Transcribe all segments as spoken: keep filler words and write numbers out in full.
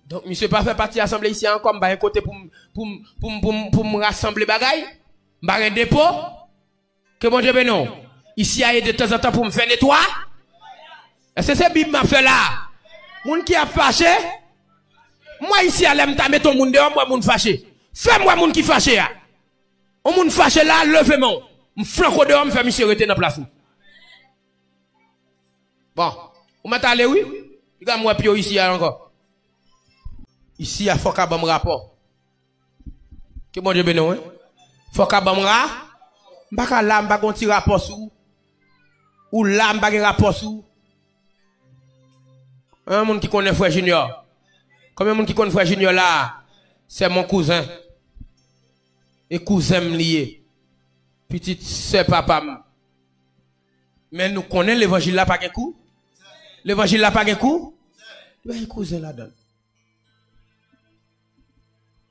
Donk, misye pa fè pati asanble isi a ankò, m pa gen kote pou m, pou m, pou m, pou m, pou m rasanble bagay. M pa gen depo. Ke Bondye beni w. Isi a e de tanzantan pou m fè netwa. Èske se bib m ap fè la? Moun ki ap fache, m wè isi a lè m ta mete yon moun deyò, m wè moun fache. Fè m wè moun ki fache a. Yon moun fache la, leve men w. M flanke w deyò, m fè misye rete nan plas li. Bon, ou mèt ale wi. Piga m wè pye w isi a ankò. Isi a fòk a ban m rapò. Ke Bondye beni w, wi. Fòk a ban m ra-, m pa ka la, m pa gen yon ti rapò sou ou. Ou la, m pa gen rapò sou ou. Yon moun ki konnen frè Junior? Konbyen moun ki konn frè Junior la? Se mon kouzen. E kouzen m li ye. Pitit sè papa m. Men nou konnen levanjil la pa gen kou. Levanjil la pa gen kou. Li pa gen kouzen ladan l.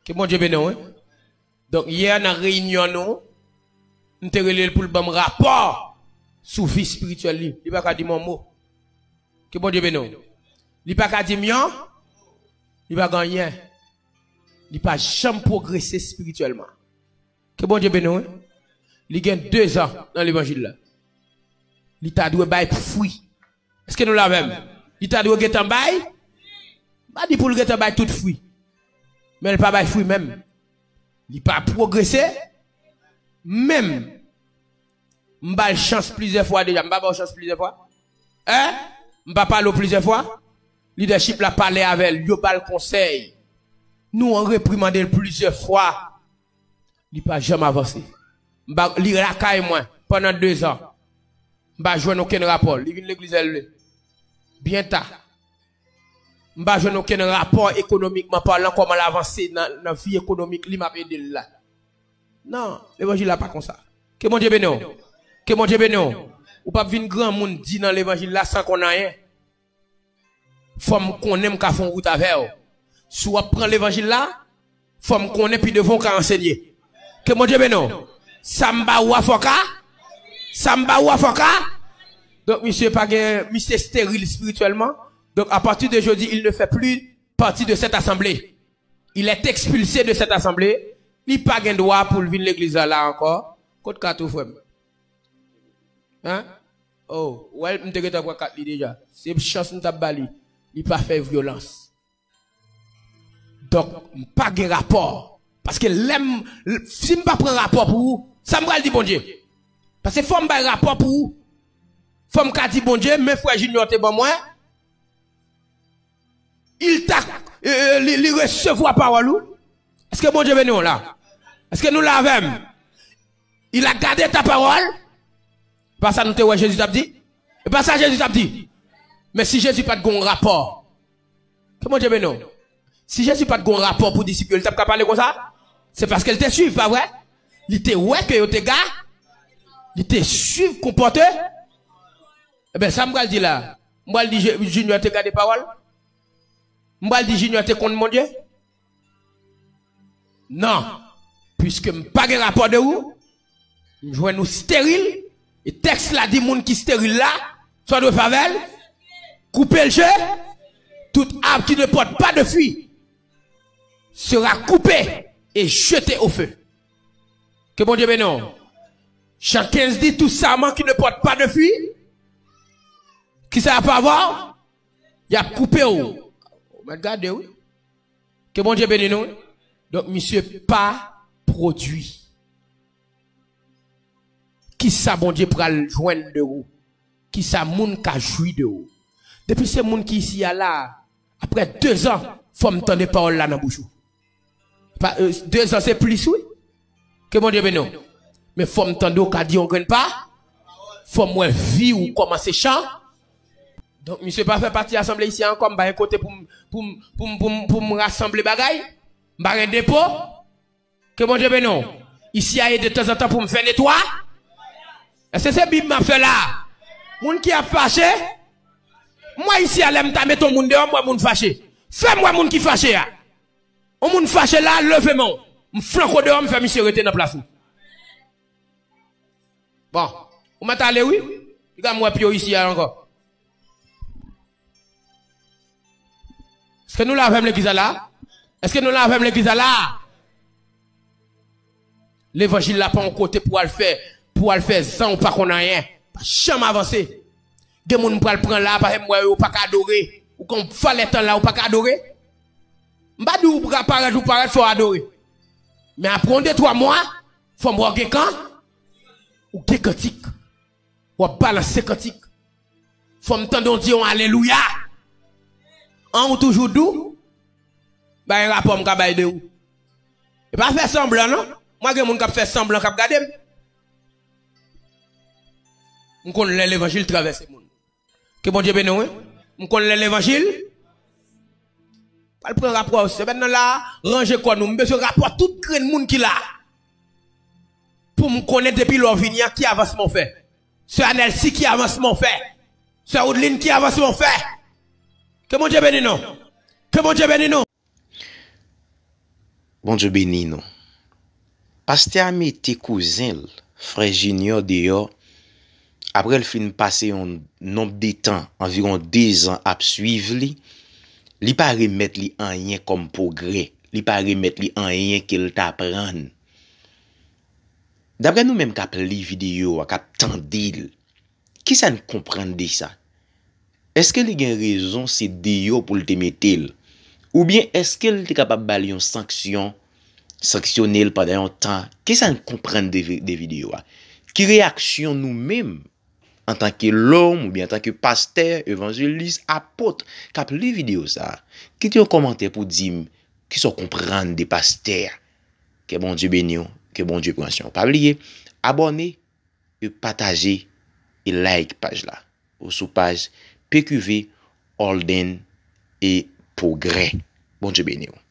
Ke Bondye beni w, wi. Donk, yè nan reyinyon nou, m te rele l pou l ban m rapò sou vi espirityèl li. Li pa ka di m yon mo. Ke Bondye beni w. Li pa ka di m yon, li pa gen anyen. Li pa janm pwogrese espirityèlman. Ke Bondye beni w, wi. Li gen dezan nan levanjil la. Li ta dwe bay fwi. Èske nou la avè m? Li ta dwe gentan bay. M pa di pou l gentan bay tout fwi. Men l pa bay fwi menm. Li pa pwogrese menm. M ba l chans plizyè fwa deja. M pa ba w chans plizyè fwa? Hein? M pa pale w plizyè fwa? Lidèchip la pale avè l. Yo ba l konsèy. Nou an reprimande l plizyè fwa. Li pa janm avanse. M pa, li lakay mwen pandan dezan. M pa jwenn okenn rapò. Li vin legliz lè l vle. Byen ta. M pa jwenn okenn rapò ekonomikman palan, kòman l avanse nan, nan vi ekonomik li, m ap ede l la. Non, levanjil la pa konsa. Ke Bondye beni w. Ke Bondye beni w. Ou p ap vin granmoun di nan levanjil la san konn anyen. Fò m konnen m ka fè yon wout avè w. Si w ap pran levanjil la, fò m konnen pi devan w ka ansenye. Ke Bondye beni w. Sa m ba ou a fò ka. Sa m ba ou a fò ka. Donk, misye pa gen, misye steril espirityèlman. Donc, à partir de jeudi, il ne fait plus partie de cette assemblée. Il est expulsé de cette assemblée. Li pa gen dwa pou l vin legliz la, la ankò. Kot kat ou, frè m? Hein? Oh, well, m te gentan pran kat li deja. Se chans m t ap ba li. Li pa fè vyolans. Donk, m pa gen rapò. Paske lè m, si m pa pran rapò pou ou, sa m pral di Bondye? Paske fò m bay rapò pou ou. Fò m ka di Bondye, men frè Junior te ban mwen, il t'a, euh, li, li resevwa pawòl ou. Èske Bondye beni w la? Èske nou la avè m? Il a gardé ta parole. E pa sa nou te wè Jezi t ap di? E pa sa Jezi t ap di? Men si Jezi pa t gen yon rapò, ke Bondye beni w. Si Jezi pa t gen yon rapò pou disip yo, li t ap ka pale konsa? Se paske l te swiv, pa vre? Li te wè ke yo te ga, li te swiv konpòte. Ebyen, sa m pral di la, m pral di Je-, Junior te gade pawòl? M pral di Junior te konn Bondye? Non. Piske m pa gen rapò de ou, m jwenn ou steril, e tèks la di moun ki steril la, sa w dwe fè avè l, koupe l je, tout arbre qui ne porte pas de fruit sera coupé et jeté au feu. Ke Bondye beni w. Jan kenz di, tout sarment qui ne porte pas de fruit, ki sa y ap fè avè w? Y ap koupe w. Ou mèt gade, wi. Ke Bondye beni nou. Donk, misye pa pwodui. Kisa Bondye pral jwenn de ou? Kisa moun ka jwi de ou? Depi se moun ki isi a la, apre dezan, fò m tande pawòl la nan bouch ou. Pa, euh, dezan se plis, wi. Ke Bondye beni w. Men fò m tande w ka di yon grenn pa. Fò m wè vi w kòmanse chan. Donk, misye pa fè pati asanble isi a ankò, m pa gen kote pou m, pou m, pou m, pou m, pou m rasanble bagay. M pa gen depo. Ke Bondye beni w. Isi a e de tanzantan pou m fè netwa. Èske se bib m ap fè la? Moun ki ap fache, m wè isi a lè m ta mete yon moun deyò, m wè moun fache. Fè m wè moun ki fache a. Yon moun fache la, leve men w. M flanke w deyò, m fè misye rete nan plas li. Bon, ou mèt ale wi. Piga m wè pye w isi a ankò. Èske nou la avè m legliz la la? Èske nou la avè m legliz la la? Levanjil la pa yon kote pou al fè, pou al fè zan ou pa konn anyen. Pa janm avanse. Gen moun m pral pran la, paske m wè yo pa ka adore. Ou konn valè tan la, ou pa ka adore. M pa di ou pa parèt, ou parèt, fò w adore. Men apre yon de twa mwa, fò m wè w gen kan, ou gen kantik. W ap balanse kantik. Fò m tande w di yon alelouya. An, ou toujou dou. Bay rapò m ka bay de ou. E pa fè sanblan non. Mwen gen moun k ap fè sanblan k ap gade m. M konn lè levanjil travèse moun. Ke Bondye beni w, wi. M konn lè levanjil. Pral pran rapò semèn nan la, ranje kò nou. M bezwen rapò tout grenn moun ki la. Pou m konnen depi lè w vini an, ki avansman w fè. Sè Anèlsi, ki avansman w fè. Sè Woodline, ki avansman w fè. Ke Bondye beni nou. Ke Bondye beni nou. Bondye beni nou. Pastè a mete kouzen l, frè Junior, deyò, apre l fin pase yon nonb de tan, anviwon dezan, ap swiv li, li pa remèt li anyen kòm pwogrè, li pa remèt li anyen ke l t aprann. Daprè nou menm k ap li videyo a, k ap tande l, kisa n konprann de sa? Èske li gen rezon se deyò pou l te mete l? Oubyen èske l te kapab ba l yon sanksyon, sanksyone l pandan yon tan? Kisa n konprann de, de videyo a? Ki reyaksyon nou menm, antanke lòm oubyen antanke pastè, evanjelis, apot, k ap li videyo sa a? Kite yon kòmantè pou di m kisa w konprann de pastè a. Ke Bondye beni w, ke Bondye pran swen w. Pa bliye abòne, e pataje, e like paj la. Ou sou paj P Q V, Olden e Pwogrè. Bondye beni w.